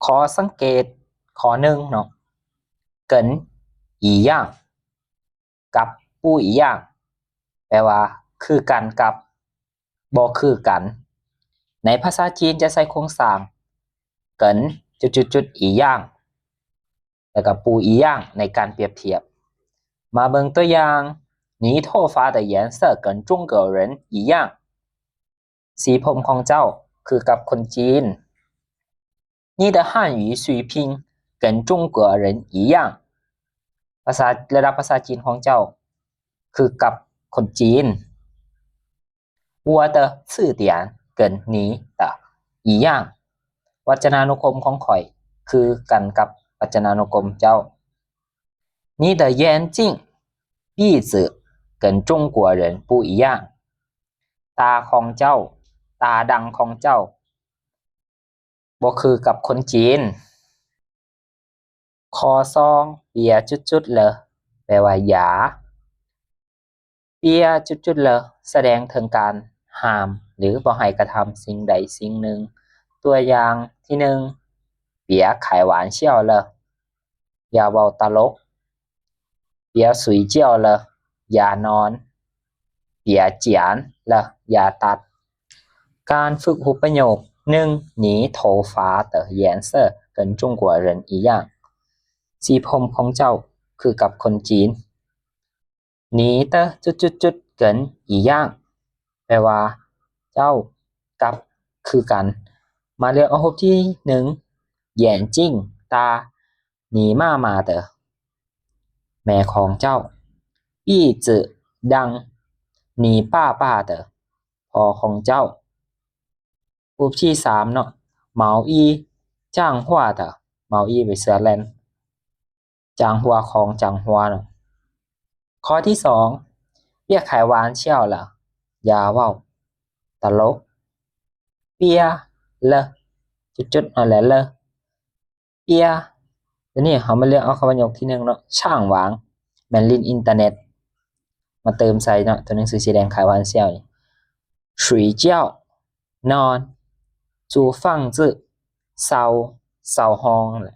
ຂໍ້ສັງເກດຂໍ້ໜຶ່ງເນາະ 跟一样 ກັບ不一样 ແປວ່າຄືກັນກັບບໍ່ຄືກັນ. ໃນພາສາຈີນຈະໃຊ້ໂຄງສ້າງ 跟จุดจุดจุด一样 ແລ້ວກໍ不一样 ໃນການປຽບທຽບ. ມາເບິ່ງຕົວຢ່າງ 你头发的颜色跟中国人一样 ສີຜົມຂອງເຈົ້າຄືກັບຄົນຈີນ. 你的汉语水平跟中国人一样 ພາສາ ລະດັບພາສາຈີນຂອງເຈົ້າຄືກັບຄົນຈີນ. 我的词典跟你的一样 ວັດຈະນານຸກົມຂອງຂ້ອຍຄືກັນກັບວັດຈະນານຸກົມເຈົ້າ. 你的眼镜、鼻子跟中国人不一样 ຕາຂອງເຈົ້າ ຕາດັງຂອງເຈົ້າ ບໍ່ຄືກັບຄົນຈີນ. ຂໍ້ສອງ 别จุดจุด了 ແປວ່າຢ່າ. 别จุดจุด了 ສະແດງເຖິງການຫ້າມ ຫຼື ບໍ່ໃຫ້ກະທຳສິ່ງໃດສິ່ງໜຶ່ງ. ຕົວຢ່າງທີໜຶ່ງ 别开玩笑了 ຢ່າເວົ້າຕະຫຼົກ. 别睡觉了 ຢ່ານອນ. 别剪了 ຢ່າຕັດ. ການຝຶກຮູບປະໂຫຍກ ໜຶ່ງ 你头发的颜色跟中国人一样 ສີຜົມຂອງເຈົ້າຄືກັບຄົນຈີນ. 你的จุดจุดจุด跟一样 ແປວ່າເຈົ້າກັບຄືກັນ. ມາເລືອກເອົາຮູບທີໜຶ່ງ 眼镜 ຕາ 你妈妈的 ແມ່ຂອງເຈົ້າ. 椅子 ຕັ່ງ 你爸爸的 ພໍ່ຂອງເຈົ້າ. ຮູບທີສາມເນາະ 毛衣 脏话的 毛衣 ເປັນເສື້ອແລັນ 脏话 ຂອງ 脏话 ເນາະ. ຂໍ້ທີສອງ 别开玩笑了 ຢ່າເວົ້າຕະຫຼົກ. 别了 ຈຸດໆ ນັ້ນແຫຼະ 了 别 ທີນີ້ເຮົາມາເລືອກເອົາຄຳປະໂຫຍກທີໜຶ່ງເນາະ 上网 ແມ່ນຫຼິ້ນອິນເຕີເນັດ ມາເຕີມໃສ່ເນາະ ຕົວໜັງສືສີແດງ 开玩笑 ນີ້. 睡觉 ນອນ. 租房子 ເຊົ່າ ເຊົ່າຫ້ອງ ແລະ